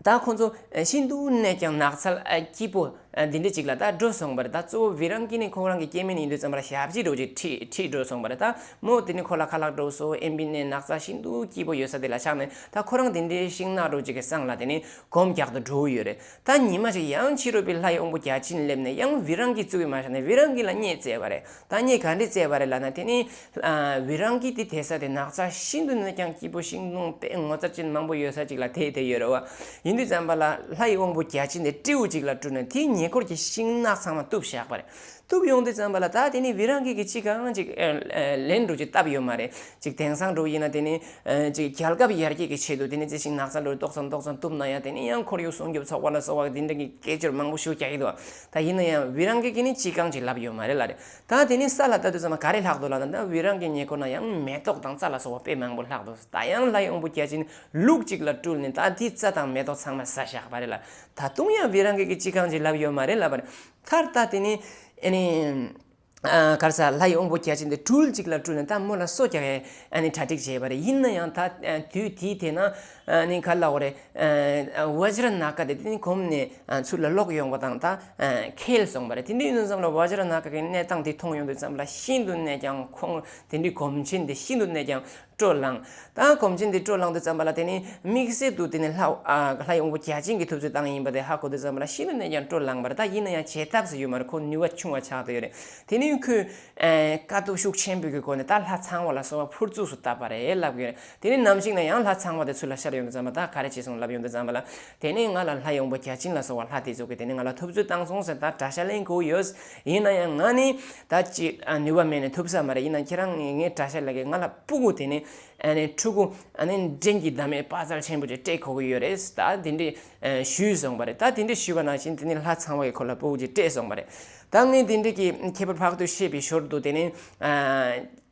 ད་ཁོང་ཚོ་ཤིན་ཏུ་ནས་ཀྱང་ནགས་ཚལ་སྐྱིད་པོ་འདི་འདྲ་ཅིག་ལ་ད་འགྲོ་སོང་བ་རེད། ད་གཙོ་བོ་བི་རང་ཀི་ནི་ཁོང་རང་གི་སྐྱེ་དམན་ཡིན་དུས་ཙམ་པ་ལ་ཞབས་ཕྱི་འདྲ་ཅིག་ཁྲིད་ཁྲིད་འགྲོ་སོང་བ་རེད། ད་མོ་དེ་ནི་ཁོ་ལ་ཁ་ལག་འདྲ་སོ་ཨེམ་བི་ནས་ནགས་ཚལ་ཤིན་ཏུ་སྐྱིད་པོ་ཡོད་ས་དེ་ལ་ཆགས་ནས། ད་ཁོ་རང་དེ་འདྲའི་ཤིང་ནགས་འདྲ་ཅིག་གི་སང་ལ་དེ་ནི་གོམ་རྒྱག་ཏུ་འགྲོ་གི་ཡོད་རེད། ད་ཉི་མ་ཞིག་ཡང་ཕྱི་རོལ་པའི་ལྷའི་དབང་པོ་བརྒྱ་བྱིན་སླེབས་ནས་ཡང་བི་རང་ཀི་བཙུགས་ཡོད་མ་ཤག་ནས་བི་རང་ཀི་ལ་བརྙས་བཙལ་བ་རེད། ད་བརྙས་ག་འདྲས་བཙལ་བ་རེད་ལབ་ན། དེ་ནི་ཨ་བི་རང་ཀི་དེ་དེ་ས་དེ་ནགས་ཚལ་ཤིན་ཏུ་ནས་ཀྱང་སྐྱིད་པོ་ཤིང་སྡོང་དཔེ་ངོ་མཚར་ཅན་མང་པོ་ཡོད་ས་ཅིག་ལ་དེད་དེ་ཡོད་རེད་བ། ཡིན་དུས་ཙམ་པ་ལ་ལྷའི་དབང་པོ་བརྒྱ་བྱིན་དེ་སྤྲེའུ་ཅིག་ལ་སྤྲུལ་ནས་དེའི་ཉེ་འཁོར་གྱི་ཤིང་ནགས་ཚང་མ་གཏུབས་བཞག་པ་རེད། གཏུབས་ཡོང་དུས་ཙམ་པ་ལ་ད་དེ་ནི་བི་རང་ཀི་གི་ཅི་གང་ཅིག་ཨ་ཨ་ལན་འགྲོ་ཅིག་བཏབ་ཡོད་མ་རེད། ཅིག་དེང་སང་འགྲོ་ཡིན་ན་དེ་ནི་ཨ་ཅིག་རྒྱལ་ཁབ་ཡར་རྒྱས་ཀྱི་ཆེད་དུ་དེ་ནི་ཅི་ཞིག་ནགས་ཚལ་འགྲོ་ཏོག་ཙམ་ཏོག་ཙམ་གཏུབས་ན་ཡང་དེ་ནི་ཡང་ཁོར་ཡུག་སྲུང་སྐྱོབ་ཚོགས་པ་ལ་སོགས་པ་དེ་འདྲ་གི་སྐད་ཅོར་མང་པོ་ཞིག་རྒྱག་གི་འདུག་ད་ཡིན་ན་ཡང་བི་རང་ཀི་གི་ནི་ཅི་གང་ཅིག་ལབ་ཡོད་མ་རེད་ལབ་རེད། ད་དེ་ནི་ས་ལ་ལྟ་དུས་ཙམ་པ་ག་རེ་ལྷག་འདུག་ལབ་ན། ད་བི་རང་ཀི་ཉེ་འཁོར་ན་ཡང་མེ་ཏོག་དང་རྩྭ་ལ་སོགས་པ་དཔེ་མང་པོ་ལྷག་འདུག་ད་ཡང་ལྷའི་དབང་པོ་བརྒྱ་བྱིན་ལུག་ཅིག་ལ་སྤྲུལ་ནས་ད་དེའི་རྩྭ་དང་མེ་ཏོག་ཚང་མ་ཟ་བཞག་པ་རེད་ལ། ད་དུང་ཡང་བི་རང་ཀི་གི་ཅི་གང་ཅིག་ལབ་ཡོད་མ་རེད་ལབ་པ་རེད། མཐར་ད་དེ་ནི་ཨ་ནི་ཨ་ག་རེ་ཟེར་ལྷའི་དབང་པོ་བརྒྱ་བྱིན་དེ་སྦྲུལ་ཅིག་ལ་སྤྲུལ་ནས་ད་མོ་ལ་སོ་རྒྱག་ཡས་ཨ་ནི་གྲ་སྒྲིག་བྱས་པ་རེད། ཡིན་ན་ཡང་ད་དུས་དེའི་དེ་ན་ཨ་ནི་ག་ལབ་དགོས་རེད། ཨ་བཛྲ་ནཱ་ག་དེ་དེ་ནི་གོམ་ནས་ཨ་ཚུར་ལ་ལོག་ཡོང་བ་དང་ད་ཨ་འཁེལ་སོང་བ་རེད། དེ་འདྲ་ཡིན་དུས་ཙམ་ལ་བཛྲ་ནཱ་ག་གི་གནས་སྟངས་དེ་མཐོང་ཡོང་དུས་ཙམ་ལ་ཤིན་ཏུ་ནས་ཀྱང་ཁོང་དེ་འདྲའི་གོམ་ཆེན་དེ་ཤིན་ཏུ་ནས་ཀྱང་སྤྲོ་ལངས། ད་གོམ་ཆེན་དེ་སྤྲོ་ལངས་དུས་ཙམ་པ་ལ་དེ་ནི་དམིགས་བསལ་དུ་དེ་ནི་ལྷ་ཨ་ལྷའི་དབང་པོ་བརྒྱ་བྱིན་གྱི་ཐུབ་ཚོད་བཏང་ཡིན་པ་དེ་ཧ་གོ་དུས་ཙམ་པ་ལ་ཤིན་ཏུ་ནས་ཀྱང་སྤྲོ་ལངས་པ་རེད། ད་ཡིན་ན་ཡང་བྱེད་ཐབས་སུ་ཡོད་མ་རེད། ཁོ་ནུས་པ་ཆུང་བ་ཆགས་བསྡད་ཡོད་རེད། དེ་ནི་ཁོས་ཨ་དཀའ་སྡུག་ཤུགས་ཆེན་པོའི་གི་སྒོ་ནས་ད་ལྷ་ཚངས་པ་ལ་སོགས་པ་ཕུར་ཚུགས་སུ་བཏབ་པ་རེད་ལབ་ཀྱི་ཡོད་རེད། དེ་ནི་ནམ་ཞིག་ན་ཡང་ལྷ་ཚངས་པ་དེ་ཚུར་ལ་ཤར་ཡོང་དུས་ཙམ་པ་ད་ག་རེ་བྱེད་སོང་ལབ་ཡོང་དུས་ཙམ་པ་ལ། དེ་ནས་ང་ལ་ལྷའི་དབང་པོ་བརྒྱ་བྱིན་ལ་སོགས་པ་ལྷ་དེ་ཚོ་གིས་དེ་ནས་ང་ལ་ཐུབ་ཚོད་བཏང་སོང་ཟེར་ད་གྲྭ་ཤག་ལེན་དགོས་ཡོད། ཡིན་ན་ཡང་ང་ནི་ད་ཅི་ཨ་ནུས་པ་མེད་ནས་ཐུབ་ས་མ་རེད། ཡིན་ན་ཁྱེད་རང་ངའི་ངའི་གྲྭ་ཤག་ལ་གི་ང་ལ་སྤུ་གུ་དེ་ནས་ཨ་ནི་ཕྲུ་གུ་ཨ་ནི་འགྲན་གྱི་ཟླ་མེད་དཔའ་རྩལ་ཆེན་པོ་ཅིག་སྤྲད་དགོས་ཀྱི་ཡོད་རེད། ད་དེ་འདྲས་ཨ་ཞུས་སོང་བ་རེད། ད་དེ་འདྲས་ཞུས་པ་ནང་བཞིན་དེ་ནས་ལྷ་ཚངས་པ་གིས་ཁོ་ལ་སྤུ་གུ་ཅིག་སྤྲད་སོང་བ་རེད། ད་ངས་དེ་འདྲས་ཀྱི་ཁྱད་པར་ཕར་ཚུར་བཤད་པའི་ཞོར་དུ་དེ་ནས་ཨ་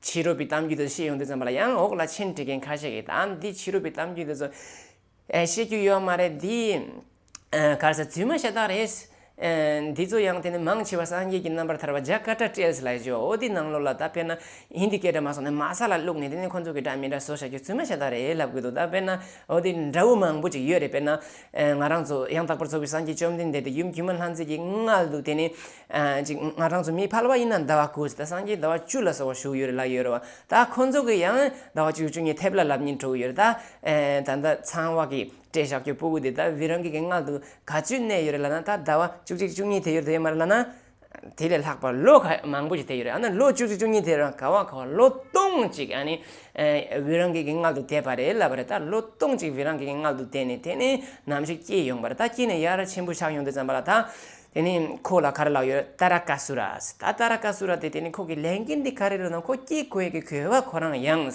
ཕྱི་རོལ་པའི་གཏམ་རྒྱུད་དེ་བཤད་ཡོང་དུས་ཙམ་པ་ལ་ཡང་འོག་ལ་མཆན་བྲིས་མཁན་ཁ་ཤས་ཀྱིས་ད་འདི་ཕྱི་རོལ་པའི་གཏམ་རྒྱུད་དེ་ཚོ། ཨེ་བཤད་རྒྱུ་ཡོད་མ་རེད་འདི། ཨེ་ག་རེ་ཟེར་རྫུན་མ་ཤ་སྟག་རེད། ཨེ་འདི་ཚོ་ཡང་དེ་ནི་མང་ཆེ་བ་སངས་རྒྱས་ཀྱི་རྣམ་པར་ཐར་པ་ཇ་ཀ་ཏ་ཊེལ་སི་ལབ་ཡོད། འོ་དེ་ནང་ལོགས་ལ་ད་དཔེར་ན་ཧིན་དི་སྐད་སྒྲ་མ་སོང་ནས་མ་ས་ལ་བླུགས་ནས་དེ་ནི་ཁོ་ཚོ་གི་སྒྲ་མི་འདྲ་བཟོ་བྱ་རྒྱུ་རྫུན་མ་ཤ་སྟག་རེད་ལབ་གི་འདུག་ད་དཔེར་ན་འོ་དེ་འདྲ་བོ་མང་པོ་ཅིག་ཡོད་རེད། དཔེར་ན་ཨེ་ང་རང་ཚོ་ཡང་དག་པར་རྫོགས་པའི་སངས་རྒྱས་བཅོམ་ལྡན་འདས་དེ་ཡུམ་སྒྱུ་མ་ལྷ་མཛེས་ཀྱི་མངལ་དུ་དེ་ནི་ཨེ་ཅིག་ང་རང་ཚོ་མི་ཕལ་པ་ཡིན་ན་ཟླ་བ་དགུ་ཟེར། ད་སངས་རྒྱས་ཟླ་བ་བཅུ་ལ་སོགས་པ་བཞུགས་ཡོད་རེད་ལབ་ཡོད་རེད་བ། ད་ཁོ་ཚོ་གི་ཡང་ཟླ་བ་བཅུ་བཅུ་གཉིས་ཐེབས་ལ་ལབ་སྙིང་བྲོ་གི་ཡོད་རེད། ད་ཨེ་ད་ལྟ་ཚངས་པ་གིས་སྤྲད་བཞག་རྒྱུ་སྤུ་གུ་དེ་ད་བི་རང་ཀི་གི་མངལ་དུ་ག་ཚོད་གནས་ཡོད་རེད་ལབ་ན། ད་ཟླ་བ་བཅུ་གཅིག་བཅུ་གཉིས་དེ་ཡོད་རེད་དེ་ཡོད་མ་རེད་ལབ་ན། དེ་ལས་ལྷག་པ་ལོ་ག་མང་པོ་ཞིག་དེ་ཡོད་རེད། ཨ་ན་ལོ་བཅུ་གཅིག་བཅུ་གཉིས་དེ་རང་ག་བ་ག་བ་ལོ་སྟོང་ཅིག་ཨ་ནི་ཨེ་བི་རང་ཀི་གི་མངལ་དུ་བསྡད་པ་རེད་ལབ་པ་རེད། ད་ལོ་སྟོང་ཅིག་བི་རང་ཀི་གི་མངལ་དུ་བསྡད་ནས་དེ་ནས་ནམ་ཞིག་སྐྱེས་ཡོང་བ་རེད། ད་སྐྱེས་ནས་ཡར་ཆེན་པོ་ཆགས་ཡོང་དུས་ཙམ་པ་ལ་ད། དེ་ནི་ཁོ་ལ་ག་རེ་ལབ་ཡོད། ཏཱ་ར་ཀ་སུ་ར། ད་ཏཱ་ར་ཀ་སུ་ར་དེ་དེ་ནི་ཁོ་གི་ལས་འགན་དེ་ག་རེ་རེད་ན། ཁོ་སྐྱེ་དགོས་ཀྱི་དགོས་པ་ཁོ་རང་ཡང་།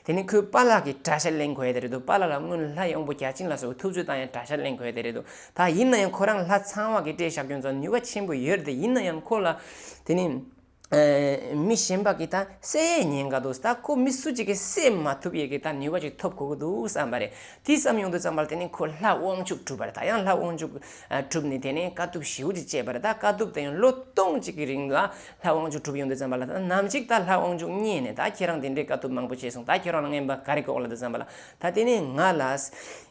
དེ་ནི་ཁོའི་པཱ་ལགས་ཀྱི་གྲྭ་ཤག་ལེན་དགོས་ཡ་དེ་རེད་འདུག་པཱ་ལགས་ལ་སྔོན་ལྷ་དབང་པོ་བརྒྱ་བྱིན་ལ་སོགས་ཐུབ་ཚོད་བཏང་ཡ་གྲྭ་ཤག་ལེན་དགོས་ཡ་དེ་རེད་འདུག་ད་ཡིན་ན་ཡང་ཁོ་རང་ལྷ་ཚངས་པ་གི་སྲས་བཞག་རྒྱུ་ཚོ་ནུས་པ་ཆེན་པོ་ཡོད་རེད་དེ། ཡིན་ན་ཡང་ཁོ་ལ་དེ་ནི། ཨ་མི་གཞན་པ་གིས་ད་བསད་ཉེན་ཁ་འདུག་ད་ཁོ་མི་སུ་གཅིག་གིས་བསད་མ་ཐུབ་ཡས་ཀྱི་ད་ནུས་པ་ཅིག་ཐོབ་དགོས་ཀྱི་འདུག་བསམ་པ་རེད། དེ་བསམ་ཡོང་དུས་ཙམ་པ་ལ་དེ་ནི་ཁོ་ལྷ་དབང་ཕྱུག་བསྒྲུབས་པ་རེད། ད་ཡང་ལྷ་དབང་ཕྱུག་ཨ་བསྒྲུབས་ནས་དེ་ནས་དཀའ་ཐུབ་ཞེ་པོ་ཅིག་སྤྱད་པ་རེད། ད་དཀའ་ཐུབ་དེ་ཡང་ལོ་སྟོང་གཅིག་གི་རིང་ལ་ལྷ་དབང་ཕྱུག་བསྒྲུབས་ཡོང་དུས་ཙམ་པ་ལ། ད་ནམ་ཞིག་ད་ལྷ་དབང་ཕྱུག་རྙེད་ནས་ད་ཁྱེད་རང་དེ་འདྲའི་དཀའ་ཐུབ་མང་པོ་བྱས་སོང་། ད་ཁྱེད་རང་ལ་རྔན་པ་ག་རེ་དགོས་ལབ་དུས་ཙམ་པ་ལ། ད་དེ་ནས་ང་ལ།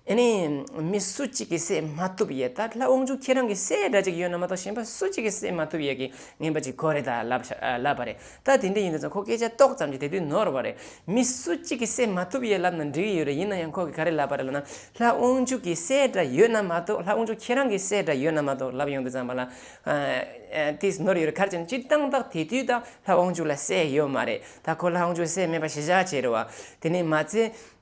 ཨ་ནི་མི་སུ་གཅིག་གིས་བསད་མ་ཐུབ་ཡས། ད་ལྷ་དབང་ཕྱུག་ཁྱེད་རང་གིས་བསད་འདྲ་ཅིག་ཡོད་ན་མ་གཏོགས་གཞན་པ་སུ་གཅིག་གིས་བསད་མ་ཐུབ་ཡས་ཀྱི་རྔན་པ་ཅིག་དགོས་རེད་ད་ལབ་ཤ་ཨ་ལབ་པ་རེད། ད་དེ་འདྲ་ཡིན་དུས་ཙང་ཁོ་སྐད་ཆ་ཏོག་ཙམ་ཅིག་དེ་དུས་ནོར་བ་རེད། མི་སུ་གཅིག་གིས་བསད་མ་ཐུབ་ཡས་ལབ་ན་འགྲིག་གི་ཡོད་རེད། ཡིན་ན་ཡང་ཁོ་གིས་ག་རེ་ལབ་པ་རེད་ལབ་ན། ལྷ་དབང་ཕྱུག་གིས་བསད་འདྲ་ཡོད་ན་མ་གཏོགས། ལྷ་དབང་ཕྱུག་ཁྱེད་རང་གིས་བསད་འདྲ་ཡོད་ན་མ་གཏོགས་ལབ་ཡོང་དུས་ཙམ་པ་ལ། ཨ་ཨ་དེས་ནོར་ཡོད་རེད། ག་རེ་བྱས་ན་སྤྱིར་བཏང་ད་དེ་དུས་ད་ལྷ་དབང་ཕྱུག་ལ་བསད་ཡོད་མ་རེད། ད་ཁོ་ལྷ་དབང་ཕྱུག་བསད་མེད་པ་ཞེ་དྲག་བྱས་རེད་བ། དེ་ནས་མ་ཚད།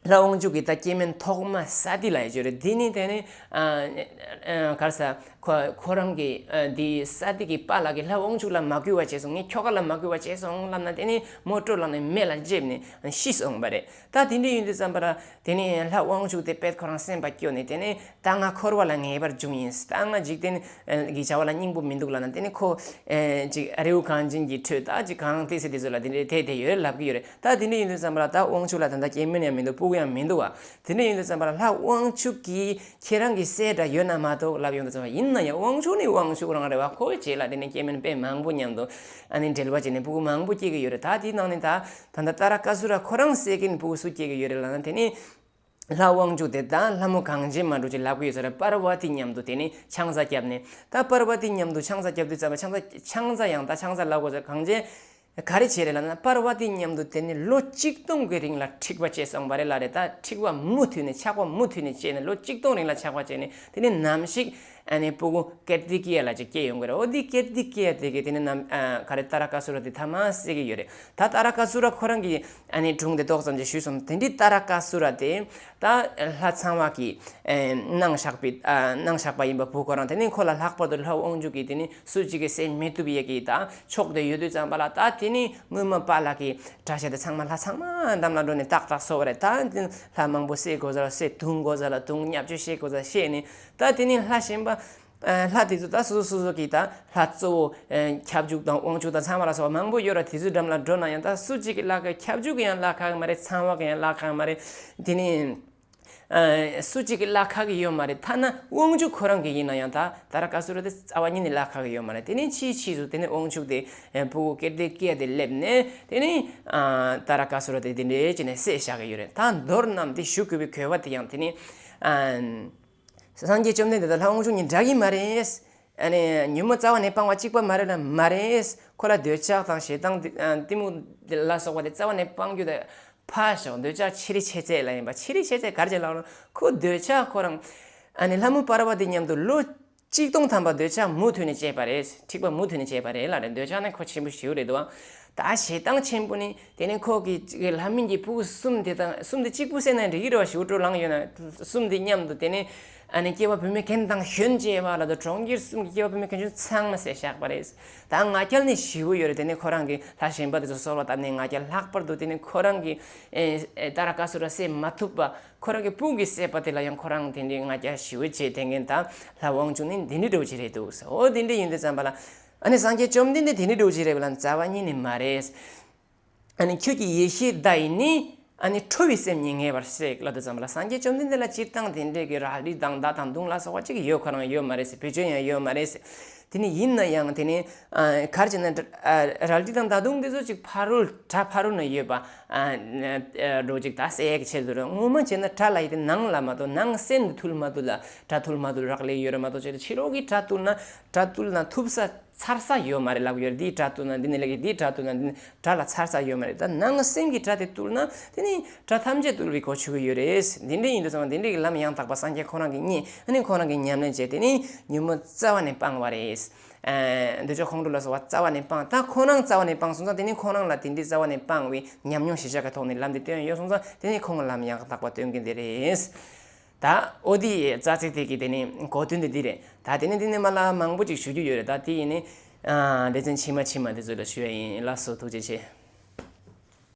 ལྷ་དབང་ཕྱུག་གིས་ད་སྐྱེ་དམན་ཐོག་མ་ས་ཏི་ལ་ཡ་བརྗོད་རེད། དེ་ནི་དེ་ནི་ཨ་ཨ་ག་རེ་ཟ། ཁོ་ཁོ་རང་གིས་ཨ་འདི་ས་ཏི་གི་པཱ་ལགས་ཀྱིས་ལྷ་དབང་ཕྱུག་ལ་མ་གུས་པ་བྱས་སོང་། ངས་ཁྱོ་ག་ལ་མ་གུས་པ་བྱས་སོང་ལབ་ན་དེ་ནི་མོ་ཊ་བླངས་ནས་མེ་ལ་བརྗེས་ནས་ཤི་སོང་བ་རེད། ད་དེ་འདྲ་ཡིན་དུས་ཙམ་པ་ལ་དེ་ནི་ལྷ་དབང་ཕྱུག་དེ་དཔེ་ཁོ་རང་སེམས་པ་སྐྱོ་ནས་དེ་ནི། ད་ང་འཁོར་བ་ལ་ངེས་པར་འབྱུང་ཡིན། ད་ང་འཇིག་རྟེན་གྱི་བྱ་བ་ལ་སྙིང་པོ་མི་འདུག་ལབ་ན་དེ་ནི་ཁོ་ཨེ་ཅིག་རེའུ་གངས་ཅན་གྱི་ཁྲོད་ད་ཅིག་གངས་ཏི་སེ་དེ་ཚོ་ལ་དེ་འདྲའི་དེ་དེ་ཡོད་ལབ་ཀྱི་ཡོད་རེད། ད་དེ་འདྲ་ཡིན་དུས་ཙམ་པ་ལ་ད་དབང་ཕྱུག་ལ་ད་ལྟ་སྐྱེ་དམན་ཡང་མི་འདུག་སྤུ་གུ་ཡང་མི་འདུག་བ། དེ་འདྲ་ཡིན་དུས་ཙམ་པ་ལ་ལྷ་དབང་ཕྱུག་གིས་ཁྱེད་རང་གི་སྲས་འདྲ་ཡོད་ན་མ་གཏོགས་ལབ་ཡོང་དུས་ཙམ་པ། ཡིན་ན་ཡང་དབང་ཕྱུག་ནི་དབང་ཕྱུག་རང་རེད་བ། ཁོའི་རྗེས་ལ་དེ་ནི་སྐྱེ་དམན་དཔེ་མང་པོ་མཉམ་དུ་ཨ་ནི་འབྲེལ་བ་བྱས་ནས་སྤུ་གུ་མང་པོ་སྐྱེ་གི་ཡོད་རེད། ད་དེའི་ནང་ནས་ད་ད་ལྟ་ཏཱ་ར་ཀ་སུ་ར་ཁོ་རང་སྲས་ཀྱི་ནི་སྤུ་གུ་སུ་སྐྱེ་གི་ཡོད་རེད་ལབ་ན་དེ་ནི། ལྷ་དབང་ཕྱུག་དེ་དང་ལྷ་མོ་གངས་ཅན་མ་འདྲ་ཅིག་ལབ་ཀྱི་ཡོད་ས་རེད། པར་བ་ཏི་མཉམ་དུ་དེ་ནི་ཆང་ས་བརྒྱབ་ནས། ད་པར་བ་ཏི་མཉམ་དུ་ཆང་ས་བརྒྱབ་དུས་ཙམ་པ་ཆང་ས་ཆང་ས་ཡང་ད་ཆང་ས་ལབ་དགོས་ས། གངས་ཅན་ག་རེ་བྱས་རེད་ལབ་ན། པར་བ་ཏི་མཉམ་དུ་དེ་ནི་ལོ་གཅིག་སྟོང་གི་རིང་ལ་འཁྲིག་པ་བྱས་སོང་བ་རེད་ལབ་རེད། ད་འཁྲིག་པ་མུ་མཐུད་ནས་ཆགས་པ་མུ་མཐུད་ནས་བྱས་ནས་ལོ་གཅིག་སྟོང་རིང་ལ་ཆགས་པ་བྱས་ནས་དེ་ནི་ནམ་ཞིག་ཨ་ནི་སྤུ་གུ་ཀེར་ཏི་ཀི་ཡ་ལ་ཅིག་སྐྱེ་ཡོང་གི་རེད། འོ་འདི་ཀེར་ཏི་ཀི་ཡ་དེ་གི་དེ་ནི་ནམ་ཨ་ག་རེ་ཏཱ་ར་ཀ་སུ་ར་དེ་ཐ་མ་བསད་ཀྱི་ཡོད་རེད། ད་ཏཱ་ར་ཀ་སུ་ར་ཁོ་རང་གི་ཨ་ནི་སྒྲུང་དེ་ཏོག་ཙམ་ཅིག་ཞུས་སོང་། དེ་འདྲའི་ཏཱ་ར་ཀ་སུ་ར་དེ་ད་ལྷ་ཚངས་པ་གིས་ཨེ་གནང་བཞག་པའི་ཨ་གནང་བཞག་པ་ཡིན་པ། བུ་ཁོ་རང་དེ་ནི་ཁོ་ལ་ལྷག་པར་དུ་ལྷ་དབང་ཕྱུག་གིས་དེ་ནི་སུ་གཅིག་གིས་བསད་མི་ཐུབ་ཡས་ཀྱི་ད་ཕྱོགས་དེ་ཡོད་དུས་ཙམ་པ་ལ། ད་དེ་ནི་སྔོན་མ་པཱ་ལགས་ཀྱི་གྲྭ་ཤག་དེ་ཚང་མ་ལྷ་ཚང་མ་འདམ་ལ་འགྲོ་ནས་ཏག་ཏག་གསོ་བ་རེད། ད་དེ་ལྷ་མང་པོ་བསད་དགོས་ས་ལ་བསད། བརྡུང་དགོས་ས་ལ་བརྡུང་། བརྙས་བཅོས་བྱེད་དགོས་ས་ལ་བྱས་ནས། ད་དེ་ནི་ལྷ་གཞན་པ། ཨ་ལྷ་དེ་ཚོ་ད་སོ་སོ་སོ་སོ་གི་ད་ལྷ་གཙོ་བོ་ཨ་ཁྱབ་འཇུག་དང་དབང་ཕྱུག་དང་ཚང་མ་ལ་སོགས་པ་མང་པོ་ཡོད་ར། དེ་ཚོའི་འགྲམ་ལ་འགྲོ་ན་ཡང་ད་སུ་གཅིག་གི་བླ་ཁ། ཁྱབ་འཇུག་གི་ཡང་བླ་ཁ་གི་མ་རེད། ཚངས་པ་གི་ཡང་བླ་ཁ་གི་མ་རེད། དེ་ནི་ཨ་སུ་གཅིག་གི་བླ་ཁ་གི་ཡོད་མ་རེད། ཐ་ན་དབང་ཕྱུག་ཁོ་རང་གི་ཡིན་ན་ཡང་ད་ཏཱ་ར་ཀ་སུ་ར་དེ་རྩ་བ་ཉིད་ནས་བླ་ཁ་གི་ཡོད་མ་རེད། དེ་ནི་ཕྱིས་ཕྱིས་སུ་དེ་ནི་དབང་ཕྱུག་དེ་ཨ་སྤུ་གུ་ཀེར་ཏི་ཀི་ཡ་དེ་སླེབས་ནས་དེ་ནི་ཨ་ཏཱ་ར་ཀ་སུ་ར་དེ་དེ་འདྲའི་བྱས་ནས་བསད་བཞག་གི་ཡོད་རེད། ད་མདོར་ན་དེ་ཞུ་དགོས་པའི་གོ་བ་དེ་ཡང་དེ་ནི་ཨ། སངས་རྒྱས་བཅོམ་ལྡན་འདས་དང་ལྷ་དབང་ཕྱུག་གཉིས་འདྲ་གི་མ་རེད། ཨ་ནི་ཉོན་མོངས་རྩ་བ་ནས་སྤངས་པ་གཅིག་པ་མ་རེད་ལ་མ་རེད། ཁོ་ལ་འདོད་ཆགས་དང་ཞེ་སྡང་གཏི་མུག་ལ་སོགས་པ་དེ་རྩ་བ་ནས་སྤང་རྒྱུ་དེ་ཕར་ཞོག་འདོད་ཆགས་ཆེ་རི་ཆེ་ཚད་ལ་ཡིན་པ། ཆེ་རི་ཆེ་ཚད་ག་རེ་བྱས་ལབ་ན། ཁོ་འདོད་ཆགས་ཁོ་རང་ཨ་ནི་ལྷ་མོ་པར་བ་ཏི་མཉམ་དུ་ལོ་གཅིག་སྟོང་ཐམ་པ་འདོད་ཆགས་མུ་མཐུད་ནས་སྐྱེས་པ་རེད། འཁྲིག་པ་མུ་མཐུད་ནས་སྐྱེས་པ་རེད་ལབ་རེད། འདོད་ཆགས་ནི་ཁོ་ཆེན་པོ་ཞེ་པོ་རེད་འདུག་ད་ཞེ་སྡང་ཆེན་པོ་ནི་དེ་ནི་ཁོ་གི་ལྷ་མིན་གྱི་སྤུ་གུ་གསུམ་དེ་དང་། གསུམ་དེ་གཅིག་པུ་བསད་ན་འགྲིག་གི་རེད་བ། ཞེ་པོ་སྤྲོ་ལངས་ཡོད་ན་གསུམ་དེ་མཉམ་དུ་དེ་ནི་ཨ་ནི་སྐྱེ་བ་བུད་མེད་གཞན་དང་གཞོན་སྐྱེས་པ་ལ་དང་གྲོང་ཁྱེར་གསུམ་གྱི་སྐྱེ་བ་བུད་མེད་གཞོན་ཚང་མ་བསད་བཞག་པ་རེད། ད་ང་རྒྱལ་ནི་ཞེ་པོ་ཡོད་རེད། དེ་ནི་ཁོ་རང་གི་ལྷ་གཞན་པ་དེ་ཚོ་གསོལ་བ་བཏབ་ནས་ང་རྒྱལ། ལྷག་པར་དུ་དེ་ནི་ཁོ་རང་གི་ཨེ་ཨེ་ཏཱ་ར་ཀ་སུ་ར་བསད་མ་ཐུབ་པ། ཁོ་རང་གི་སྤུ་གུ་གི་བསད་པ་དེ་ལ་ཡང་ཁོ་རང་དེ་འདྲའི་ང་རྒྱལ་ཞེ་པོ་བྱས། དེ་འགན་ད་ལྷ་དབང་ཕྱུག་ནི་འདི་འདྲའི་འདྲ་བོ་ཅིག་རེད་འདུག་ཟེར། འོ་དེ་འདྲ་ཡིན་དུས་ཙམ་པ་ལ་ཨ་ནི་སངས་རྒྱས་བཅོམ་ལྡན་འདས་དེ་འདྲའི་འདྲ་བོ་ཅིག་རེད་པ་ལབ་ན་རྩ་བ་ཉིད་ནས་མ་རེད། ཨ་ནི་ཁྱོད་ཀྱི་ཡེ་ཤེས་བརྡ་ཡིས་ནི་ཨ་ནི་ཁྲོ་བའི་སེམས་ཉིད་ངེས་པར་བསལ་ལབ་དུས་ཙམ་པ་ལ། སངས་རྒྱས་བཅོམ་ལྡན་འདས་ལ་སྤྱིར་བཏང་དེ་འདྲའི་གི་རལ་གྲི་དང་མདའ་དང་མདུང་ལ་སོགས་པ་ཅིག་ཡོད་ཁོ་རང་ཡོད་མ་རེད་ཟེར། བེད་སྤྱོད་ཡང་ཡོད་མ་རེད་ཟེར། དེ་ནི་ཡིན་ན་ཡང་དེ་ནི་ཨ་ག་རེ་བྱས་ན་ཨ་རལ་གྲི་དང་མདའ་མདུང་དེ་ཚོ་ཅིག་ཕ་རོལ་བྲག་ཕ་རོལ་ན་ཡོད་པ་ཨ་འགྲོ་ཅིག་ད་བསད་ཡས་ཀྱི་ཆེད་དུ་རེད། ངོ་མ་བྱས་ན་བྲག་ལ་ཡི་དེ་ནང་ལ་མ་གཏོགས། ནང་སེམས་དེ་ཐུལ་མ་ཐུལ་ལ་བྲག་ཐུལ་མ་ཐུལ་རག་ལས་ཡོད་རེད་མ་གཏོགས། བྱས་ཏེ་ཕྱི་ལོགས་ཀྱི་བྲག་ཐུལ་ན། བྲག་ཐུལ་ན་ཐུབ་ས་ཚར་ས་ཡོད་མ་རེད་ལབ་ཡོད་རེད། འདིའི་བྲག་ཐུལ་ན་འདི་ནས་ལེགས་ཀྱི། འདིའི་བྲག་ཐུལ་ན་འདི་ནས། བྲག་ལ་ཚར་ས་ཡོད་མ་རེད། ད་ནང་སེམས་ཀྱི་བྲག་དེ་ཐུལ་ན་དེ་ནི་བྲག་ཐམས་ཅད་ཐུལ་བའི་གོ་ཆོད་ཀྱི་ཡོད་རེད། འདི་འདྲ་ཡིན་དུས་ཙམ་པ་འདི་འདྲའི་གི་ལམ་ཡང་དག་པ་སངས་རྒྱས་ཁོ་རང་གིས་རྙེད། ཨ་ནི་ཁོ་རང་གིས་ཉམས་ལེན་བྱས། དེ་ནི་ཉོན་མོངས་རྩ་བ་ནས་སྤངས་པ་རེད། ཨ་འདོད་ཆགས་ཁོང་ཁྲོ་ལ་སོགས་པ་རྩ་བ་ནས་སྤངས། ད་ཁོ་རང་རྩ་བ་ནས་སྤངས་སོང་ཙང་དེ་ནི་ཁོ་རང་ལ་དེ་འདྲའི་རྩ་བ་ནས་སྤངས་པའི་ཉམས་མྱོང་གཞིར་བཞག་གི་ཐོག་ནས་ལམ་དེ་སྟོན་ཡོད་སོང་ཙང་དེ་ནི་ཁོང་ལམ་ཡང་དག་པ་སྟོན་གྱི་འདི་རེད། ད་ཨོ་དེ་ཡི་རྩ་ཚིག་དེ་གི་དེ་ནི་གོ་དོན་དེ་འདི་རེད། ད་དེ་ནི་འདི་ནི་མ་ལ་མང་པོ་ཅིག་ཞུ་རྒྱུ་ཡོད་རེད། ད་དེ་ཡིན་ནི་ཨ་སྡེ་ཚན་ཕྱི་མ་ཕྱི་མ་དེ་ཚོ་ལ་ཞུ་ཡ་ཡིན། ལགས་སོ། ཐུགས་རྗེ་ཆེ།